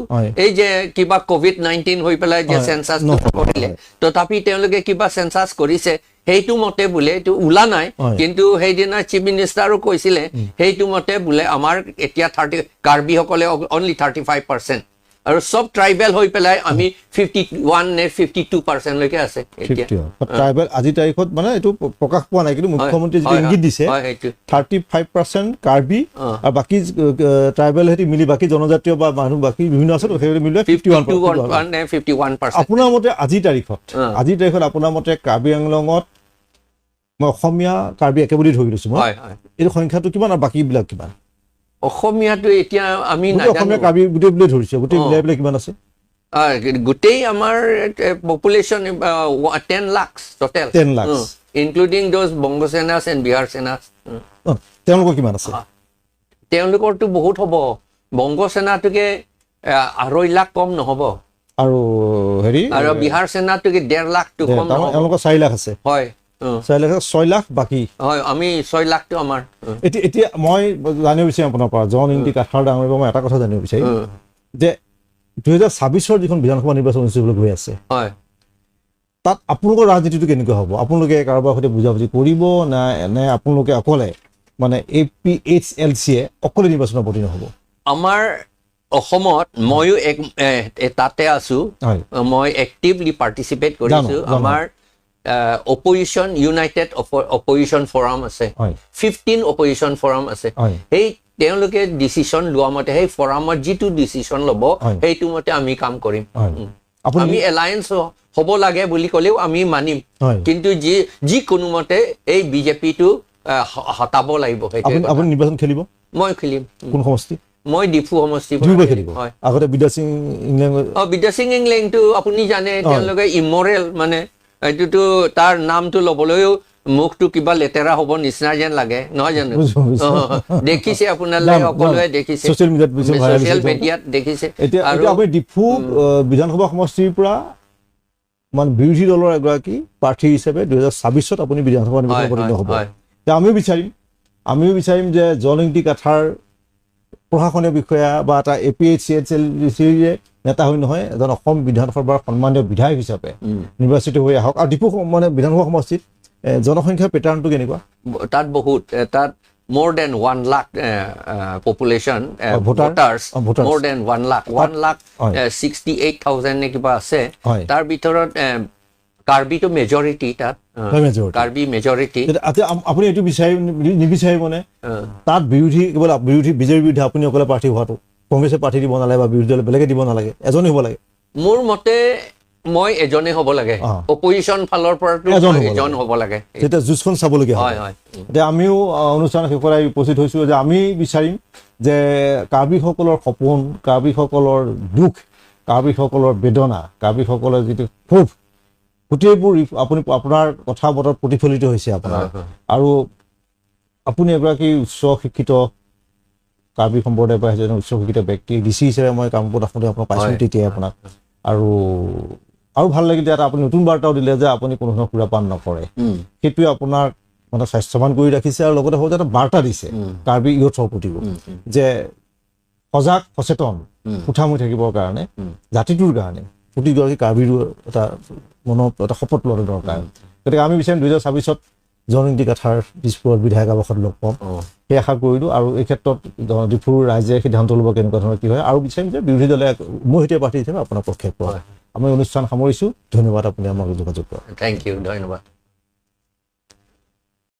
এই যে কিবা কভিড-19 হৈ পেলাই যে চেঞ্চাছটো কৰিলে, তথাপি তেওঁলোকে কিবা চেঞ্চাছ কৰিছে, সেইটো মতে বোলে এইটো ওলা নাই, কিন্তু সেইদিনা চিফ মিনিষ্টাৰো কৈছিলে, সেইটো মতে বোলে আমাৰ এতিয়া থাৰ্টি কাৰ্বিসকলে অনলি 35%। আৰু চব ট্ৰাইবেল হৈ পেলাই আমি 51 নে 52%লৈকে আছে এতিয়া।
ট্ৰাইবেল আজিৰ তাৰিখত মানে এইটো প্ৰকাশ পোৱা নাই, কিন্তু মুখ্যমন্ত্ৰীয়ে যিটো ইংগিত দিছে 35% কাৰ্বি আৰু বাকী ট্ৰাইবেল সেতি মিলি বাকী জনজাতীয় বা মানুহ বাকী বিভিন্ন আছে, সেইবোৰ মিলি
51 নে 51%।
আপোনাৰ মতে আজিৰ তাৰিখত আপোনাৰ মতে কাৰ্বি আংলঙত মই অসমীয়া কাৰ্বি একে বুলি ধৰি লৈছো মই, এইটো সংখ্যাটো কিমান আৰু বাকীবিলাক কিমান?
অসমীয়াটো এতিয়া আমি
অসমীয়া কাৰ্বি গোটেই বুলি ধৰিছো, গোটেই মিলাই পেলাই কিমান আছে?
গোটেই আমাৰ population 10 lakhs total,
10 lakhs
including those Bongo Senas and Bihar Senas.
তেওঁলোকৰ কিমান আছে?
তেওঁলোকৰতো বহুত হ'ব। বংগ সেনাটোকে 2.5 লাখ কম নহ'ব,
আৰু হেৰি
আৰু বিহাৰ সেনাটোকে 1.5 লাখটো কম নহ'ব।
তেওঁলোকৰ 4 লাখ আছে।
হয়,
4 লাখ, 6 লাখ বাকী।
হয়, আমি 6 লাখটো আমাৰ।
এতিয়া মই জানিব বিচাৰিম আপোনাৰ পৰা, জন ইংতি কাথাৰ ডাঙৰীয়া, মই এটা কথা জানিব বিচাৰিম যে 2026ৰ যিখন বিধানসভা নিৰ্বাচন অনুষ্ঠিত হ'বলৈ গৈ আছে,
হয়,
তাত আপোনালোকৰ ৰাজনীতিটো কেনেকুৱা হ'ব? আপোনালোকে কাৰোবাৰ সৈতে বুজাবুজি কৰিব না নে আপোনালোকে অকলে, মানে APHLC এ অকলে নিৰ্বাচনত অৱতীৰ্ণ হ'ব?
আমাৰ অসমত ময়ো এক তাতে আছো, মই এক্টিভলি পাৰ্টিচিপেট কৰিছো। আমাৰ অপজিশ্যন, ইউনাইটেড অপজিশ্যন ফৰাম আছে, 15 অপজিশ্যন ফৰাম আছে। সেই তেওঁলোকে ডিচিশ্যন লোৱা মতে, সেই ফৰামত যিটো ডিচিশ্যন ল'ব সেইটো মতে আমি কাম কৰিম। আমি এলায়েন্স হ'ব লাগে বুলি ক'লেও আমি মানিম, কিন্তু যি কোনোমতে এই বিজেপিটো হটাব লাগিব।
আপুনি নিৰ্বাচন খেলিব?
মই খেলিম।
কোন সমষ্টি?
মই ডিফু সমষ্টি
খেলিব। আগতে বিদ্যাসিং ইংলেং,
বিদ্যাসিং ইংলেংটো আপুনি জানে, তেওঁলোকে ইমৰেল, মানে এইটোতো তাৰ নামটো ল'বলৈও মুখটো কিবা লেতেৰা হ'ব নিচিনা যেন লাগে, নহয় জানো? দেখিছে আপোনালোকে, সকলোৱে দেখিছে, ছচিয়েল মিডিয়াত দেখিছে।
এতিয়া আপুনি ডিফু বিধানসভা সমষ্টিৰ পৰা মানে বিৰোধী দলৰ এগৰাকী প্ৰাৰ্থী হিচাপে 2026ত আপুনি বিধানসভা নিৰ্বাচনত অৱতীৰ্ণ হ'ব। আমিও বিচাৰিম যে জন ইংতি কাথাৰ প্ৰশাসনীয় বিষয়া বা এটা APHLC নেতা হৈ নহয়, এজন অসম বিধানসভাৰ সন্মানীয় বিধায়ক হিচাপে নিৰ্বাচিত হৈ আহক। আৰু ডিফু মানে বিধানসভা সমষ্টিত জনসংখ্যাৰ পেটাৰ্ণটো কেনেকুৱা?
তাত বহুত, তাত more than 1 lakh population, voters, more than 1 lakh, 1,68,000 নে কিবা আছে। তাৰ ভিতৰত কাৰ্বিটো মেজৰিটি, তাত কাৰ্বি মেজৰিটি।
আপুনি এইটো বিচাৰি নিবিচাৰিবনে তাত বিৰোধী কেৱল বিৰোধী বিজেপিৰ বিৰুদ্ধে আপুনি অকলে প্ৰাৰ্থী হোৱাটো, কংগ্ৰেছে প্ৰাৰ্থী দিব নালাগে বা বিৰোধী দলে বেলেগে দিব নালাগে, এজনে হ'ব লাগে?
মোৰ মতে মই এজনে হ'ব লাগে, অপজিশ্যন ফালৰ পৰা এজন হ'ব লাগে,
তেতিয়া যুঁজখন চাবলগীয়া হয়। এতিয়া আমিও অনুষ্ঠান শেষত আহি উপস্থিত হৈছোঁ যে আমি বিচাৰিম যে কাৰ্বিসকলৰ সপোন, কাৰ্বিসকলৰ দুখ, কাৰ্বিসকলৰ বেদনা, কাৰ্বিসকলৰ যিটো ক্ষোভ, গোটেইবোৰ আপুনি আপোনাৰ কথা বতৰাত প্ৰতিফলিত হৈছে আপোনাৰ। আৰু আপুনি এগৰাকী উচ্চ শিক্ষিত কাৰ্বি সম্প্ৰদায়ৰ পৰা এজন উচ্চ শিক্ষিত ব্যক্তি, ডি চি হিচাপে মই কামপুৰত আহোঁতে আপোনাক পাইছোঁ তেতিয়াই আপোনাক। আৰু আৰু ভাল লাগিল যে এটা আপুনি নতুন বাৰ্তাও দিলে যে আপুনি কোনো ধৰণৰ সুৰাপান নকৰে, সেইটোৱে আপোনাক মানে স্বাস্থ্যৱান কৰি ৰাখিছে। আৰু লগতে সহজে এটা বাৰ্তা দিছে কাৰ্বি ইউথৰ প্ৰতিও যে সজাগ সচেতন সুঠাম হৈ থাকিবৰ কাৰণে, জাতিটোৰ কাৰণে প্ৰতিগৰাকী কাৰ্বিৰো এটা মনত এটা শপত লোৱাটো দৰকাৰ। গতিকে আমি বিচাৰিম 2026ত জন ইংতি কাথাৰ দিছপুৰৰ বিধায়ক আৱাসত লগ পাম, সেই আশা কৰিলোঁ। আৰু এই ক্ষেত্ৰত ডিফুৰ ৰাইজে সিদ্ধান্ত ল'ব কেনেকুৱা ধৰণৰ কি হয়। আৰু বিচাৰিম যে বিৰোধী দলে উমৈহতীয়া প্ৰাৰ্থী হিচাপে আপোনাৰ পক্ষে পোৱা। আমি অনুষ্ঠান সামৰিছোঁ, ধন্যবাদ আপুনি আমাক যোগাযোগ কৰা।
Thank U, ধন্যবাদ।